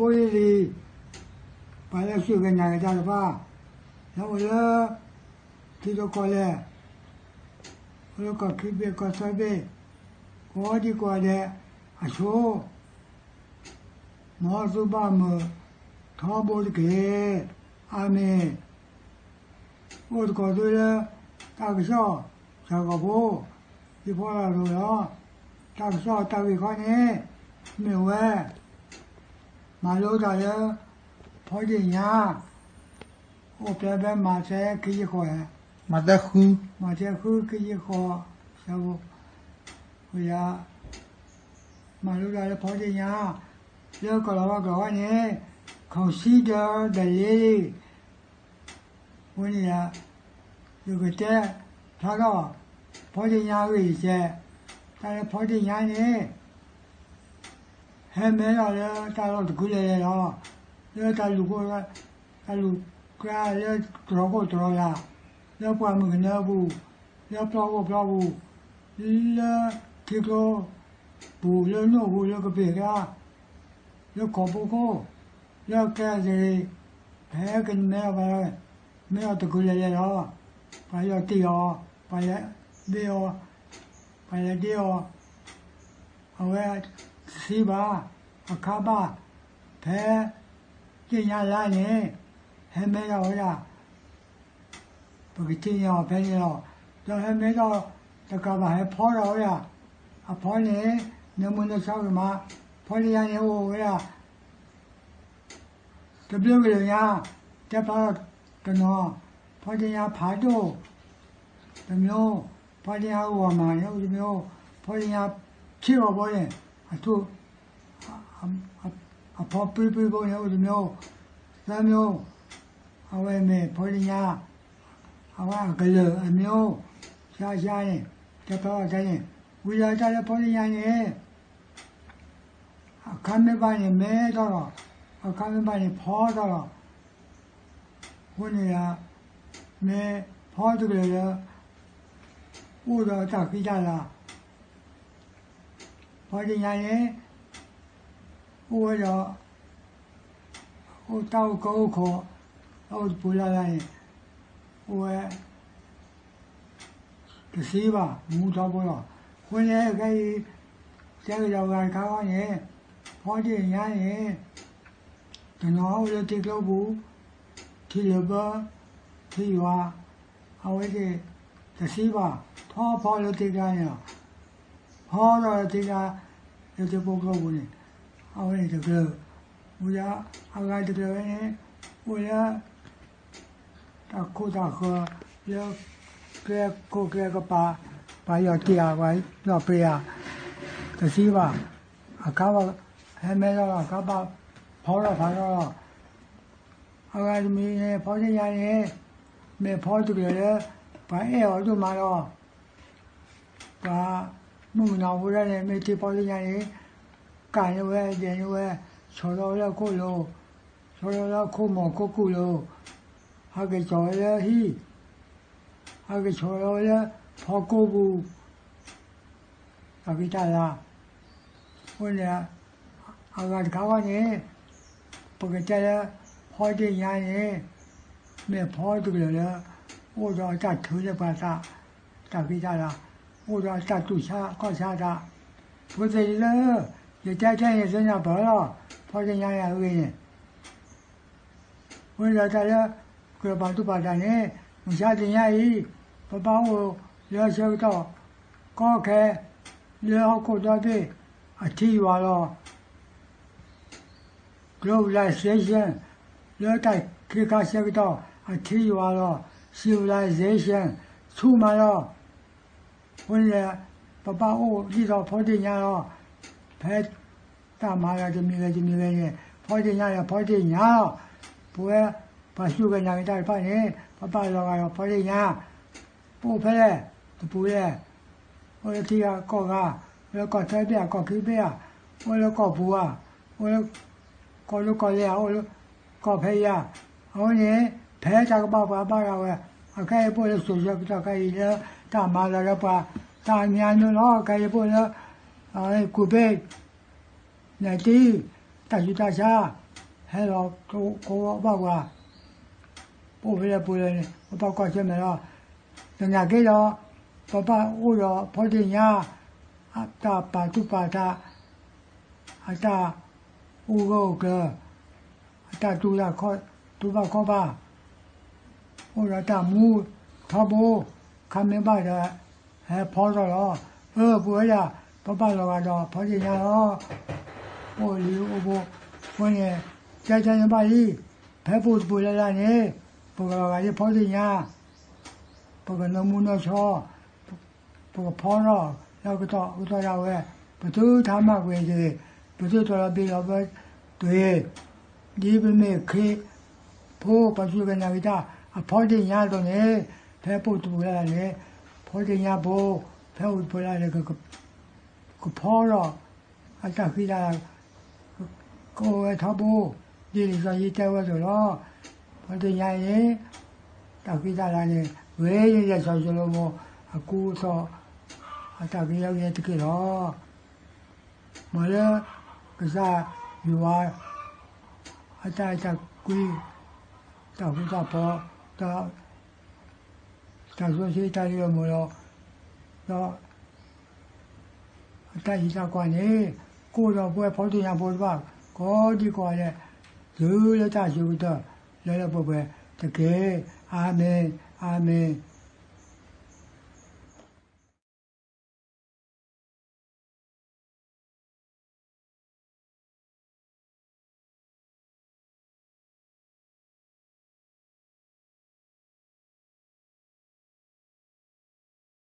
ဖိအ့လံၤ, ပှၤလၢစူၢ်က့ၤနာ်က့ၤတၢ်တဖၣ်, လၢအိၣ်လၢ ထံဒိၣ်ကီၢ်လဲၢ်, အိၣ်လၢကီၢ်ချံဘ့ၣ်ကီၢ်သၢဘ့ၣ်, ကိးဒံကိးဂၤဒဲးအဆိ, မ်သုဘၣ်မုာ်ထီဘိတက့ၢ်. အၤမ့ၣ်. အိၣ်သကိးသုလၢ တၢ်ကစီၣ်စှၤကီၢ်ဖိ, ယဖီလာ်ရိၤလီၤ. တၢ်ကစီၣ်တၢ်ဂ့ၢ်ခီန့ၣ် မ့ၢ်ဝဲ မၤလိတၢ်လၢ ဖီဒ့ၣ်ညါ, အိၣ်ဖျဲၣ်ဖဲမးသဲခံဆံဃိး, မးသဲဃု, မးသဲဃုခံဆံဃိး, ယၤ မၤလိတၢ်လၢဖီဒ့ၣ်ညါ, လၢကီၢ်လီၤဝါကျိာ်ဝဲန့ၣ် consider the lily, အဃိန့ၣ် ယကတဲဖျါထီၣ် ဖီဒ့ၣ်ညါအဂ့ၢ်တက့ၢ်. တၢ်လၢဖီဒ့ၣ်ညါန့ၣ် ဟဲမဲထီၣ်လၢတၢ်လီၢ်တကူလဲၤလဲၤလီၤ. လၢတၢ်လူၢ်, တၢ်လူၢ်ကျါလၢတြီၤခိၣ်တြီၤလာ်, လၢပှၢ်မုၢ်ကနၢပူၤ, လၢပျီခိၣ်ပျီပူၤ, လၢထံကျိပူၤ, လၢနိၣ်ပူၤ, လၢကပ့ၤကျါ, လၢကီၢ်ပူၤခိၣ်, လၢကျဲသရ့ၤ, ဖဲကမဲထီၣ်ဘၣ်, မဲထီၣ်တကူလဲၤလဲၤလီၤ. ပှၤလဲၤတ့ၢ်အီၤ, ပှၤလဲၤဘ့ၣ်အီၤ, ပှၤလဲၤဒ့အီၤ, အဝဲတသံဘၣ်. အခါဘၣ် ဖဲသ့ၣ်ညါလါန့ၣ် ဟဲမဲထီၣ်ဝဲဒၣ်, ပကထံၣ်န့ၢ်အီၤဖဲန့ၣ်လီၤ. ဒီးဟဲမဲထီၣ်တကးဘၣ် ဟဲဖီထီၣ်ဝဲဒၣ်. အဖီန့ၣ် နၢမူနၢဆါဂ့ၤမး, ဖီဒ့ၣ်ညါန့ၣ်အိၣ်ဝဲဒၣ် တဘျုးကလုာ်ညါ, တဲဖျါထီၣ်တနီၤ, ဖီဒ့ၣ်ညါဖးဒိၣ်တမျိုး, ဖီဒ့ၣ်ညါဂီၤမးန့ၣ်အိၣ်တမျိုး, ဖီဒ့ၣ်ညါထံဂီၤဘိန့ၣ် အထူၣ် အဖီပျုပျုဘိန့ၣ်အိၣ်တမျိုး, သၢမျိုး, အဝဲမ့ၢ်ဖီဒ့ၣ်ညါ, အဝဲအကလုာ်အမျိုး, ဆါဆါန့ၣ်, တဲဖျါထီၣ်တဲန့ၣ်, ဝံၤဒီးတၢ်လၢဖီဒ့ၣ်ညါန့ၣ် အခါမ့ၢ်ဘၣ်န့ၣ်မဲထီၣ်လီၤ, အခါမ့ၢ်ဘၣ်န့ၣ်ဖီထီၣ်လီၤ. အဃိန့ၣ်ဒီး မ့ၢ်ဖီတကလုာ်လၢ အိၣ်ဒီးတၢ်ဃံတၢ်လၤ, ဖီဒ့ၣ်ညါန့ၣ် အိၣ်ဝဲဒီး အိၣ်တၢ်အိၣ်ကၢအိၣ်ခိး, တၢ်အိၣ်တပူၤလၢ်လၢ်န့ၣ် အိၣ်ဝဲ တသံဘၣ်, မူထီဘိလီၤ. အဃိန့ၣ် ခဲအံၤ တဲကဒီးဂၤတခါအံၤန့ၣ်, ဖီဒ့ၣ်ညါန့ၣ် တနီၤအိၣ်လၢထံကျိပူၤ, ထံလၢၤဘၢ, ထံယွၤ, အဝဲသ့ၣ်တသံဘၣ်, ထီဖီလၢထံကျါန့ၣ်လီၤ. ဖီထီၣ်လၢထံကျါ, လၢထံဖိကျိပူၤန့ၣ်, အဝဲန့ၣ်တကလုာ်, ဝံၤဒီးအဂၤတကလုာ်ဝဲန့ၣ် အိၣ်လၢ တၢ်ခိၣ်တၢ်ဃၢၤ လၢကျဲခိၣ်ကျဲကပၤ, ပှၤယီၢ်တ့ၢ်ဧါ, ပှၤလီၤပှ့ၤဧါ, တသံဘၣ်. အခါဘၣ်ဟဲမဲထီၣ်လီၤ, အခါဘၣ်ဖီထီၣ်ဖးထီၣ်လီၤ. အဂၤတမံၤန့ၣ် ဖီဒ့ၣ်ညါန့ၣ် မ့ၢ်ဖီတကလုာ်လၢ ပှၤအဲၣ်အီၤဒိၣ်မးလီၤ. ပှၤမုၣ်ကနီၤဖိဒၣ်န့ၣ် မ့ၢ်ထံၣ်ဖီဒ့ၣ်ညါန့ၣ် ကၣ်န့ၢ်ဝဲ, ဒဲးန့ၢ်ဝဲ, ဆီၣ်လီၤဝဲလၢအခိၣ်လိၤ, ဆီၣ်လီၤလၢအခိၣ်မီၤခိၣ်ကူၣ်လိၤ, ဟးက့ၤဆီၣ်ဝဲလၢဟံၣ်, ဟးက့ၤဆီၣ်လီၤဝဲလၢဖီကိပူၤ, တၢ်ဃံတၢ်လၤ. အဃိန့ၣ် အဂၤတခါအံၤန့ၣ် ပကတဲလၢ ဖီဒ့ၣ်ညါန့ၣ် မ့ၢ်ဖီတကလုာ်လၢ အိၣ်ဒီးအတၢ်ထုးန့ၢ်ပှၤသး, တၢ်ဃံတၢ်လၤ, အိၣ်ဒီးအတၢ်တူၢ်ဆါကီၢ်ဆါသး, ဖိသ့ၣ်လၢ ယတဲထဲန့ၣ် သုနၢ်ပၢၢ်လီၤ. ဖီဒ့ၣ်ညါန့ၣ်အဂ့ၢ်န့ၣ် အဃိန့ၣ်ဒီးတၢ်လၢ ကြၢးပာ်သူၣ်ပာ်သးန့ၣ် မုၢ်ဆါတနံၤညါအံၤ ပဘၣ်အိၣ်လၢဆၢကတီၢ် ကီခဲ လၢဟီၣ်ခိၣ်ဒီဘ့ၣ် အထံယွၤလီၤ. Globalization လၢတၢ်ခ့ခါဆၢကတီၢ် အထံယွၤလီၤ. Civilization ဆူၣ်မးလီၤ. အဃိန့ၣ် ပဘၣ်အိၣ်ဒ်သိးဖီဒ့ၣ်ညါလီၤ. ဖဲတၢ်မၤလၢတမံၤဂ့ၤတမံၤဂ့ၤန့ၣ် ဖီဒ့ၣ်ညါဒီးဖီဒ့ၣ်ညါလီၤ. ပဝဲပှၤစူၢ်က့ၤနာ်က့ၤတၢ်တဖၣ်န့ၣ် ပဘၣ်လီၤဂာ်ဒီးဖီဒ့ၣ်ညါ. ပအိၣ်ဖဲလဲၣ်, တပူၤလဲၣ်, အိၣ်လၢထံဂၤကီၢ်ဂၤ, အိၣ်လၢကီၢ်သၢဘ့ၣ်ဧါ, ကီၢ်ခံဘ့ၣ်ဧါ, အိၣ်လၢကီၢ်ပူၤဧါ, အိၣ်လၢကီၢ်ဒိၣ်ကီၢ်လဲၢ်ဧါ, အိၣ်လၢကီၢ်ဖဲအံၤဧါ. အဃိန့ၣ် ဖဲတၢ်ကဘၣ်ပှၤဘၣ်ဒၣ်ဝဲ, အခဲအံၤပအိၣ်လၢစိၤဆၢကတီၢ်ခဲအံၤလၢတၢ်မၤလီၤလၢပှၤ တၢ်မၤနုာ်လီၤ. ခဲအံၤပအိၣ်လၢ ကူးဘ့ၣ် နတံ တၢ်ဆူးတၢ်ဆါ, ဟဲလီၤကိးဘၣ်ပှၤ, ပအိၣ်ဖဲလဲၣ်ပူၤလဲၣ်န့ၣ် ပဘၣ်ကွၢ်ဆၢၣ်မဲာ်လီၤ. သနာ်က့ဒီး ပဘၣ်အိၣ်ဒီးဖီတ့ၢ်ညါ အတၢ်ပာ်သူၣ်ပာ်သး, အတၢ်အိၣ်ဂၢၢ်အိၣ်ကျၢၤ, အတၢ်တူၢ်ဘၣ်ခီၣ်ဘၣ်, အိၣ်ဒီးတၢ်မူထီဘိ, ခါမ့ၢ်ဘၣ်ဒီး ဟဲဖီထီၣ်လီၤ. အၢ ပဝဲဒၣ် ပဘၣ်လီၤဂာ်ဒီးဖီတ့ၢ်ညါလီၤ. ပအိၣ်လံအိၣ်ဘိ, အဃိန့ၣ် ကဲကဲန့ၣ်ဘၣ်လံ, ဖဲပအိၣ်တပူၤလၢ်လၢ်န့ၣ် ပကလီၤဂာ်ဒ်ဖီတ့ၢ်ညါ, ပကနီၢ်မူနီၢ်ဆှီ, ပကဖီထီၣ်လၢကတီၢ်ကတီၢ်ဒၣ်ဝဲ, ပသုတဟါမၢ်ကွံာ်တဂ့ၤ, ပသုတလီၤဘှံးလီၤဘှီတဂ့ၤ, ဒ်ပမ့ၢ်ခရံာ်ဖိ ပှၤစူၢ်က့ၤနာ်က့ၤတၢ် အဖီတ့ၢ်ညါအသိးန့ၣ်, ဖဲပအိၣ်တပူၤလၢ်လၢ်န့ၣ် ဖီတ့ၢ်ညါပူၤ, ဖဲအိၣ်တပူၤလၢ်လၢ် ကဖီထီၣ် အတၢ်ဃံတၢ်လၤ ကအိၣ်ဝဲထီဘိ, ဒ်လံာ်စီဆှံတဲဝဲအသိးလီၤ. ဖီတ့ၢ်ညါအံၤန့ၣ် တၢ်ဃံတၢ်လၤန့ၣ် ဂ့ၤန့ၢ်ဒ်စီၤၡလိၤမိၣ်အကူအသိး အတၢ်ကယီကယီတက့ၢ်လီၤ. မ့ၢ်လၢကစၢ်ယွၤ အတၢ်အဲၣ်တၢ်ကွံ, တၢ်ဃူတၢ်ဖိး, တၢ်စီဆှံတၢ်လ့ၤအမိၢ်လီၤ. ဒီး အတၢ်အံးတၢ်ကွၢ်န့ၣ် ကအိၣ်ဒီးပဝဲဖီတ့ၢ်ညါဖိတဖၣ် ကိးဒံကိးဂၤဒဲး တုၤလၢတၢ်စံးကတၢၢ် လၢလၢပှဲၤပှဲၤတက့ၢ်. အၤမ့ၣ်, အၤမ့ၣ်.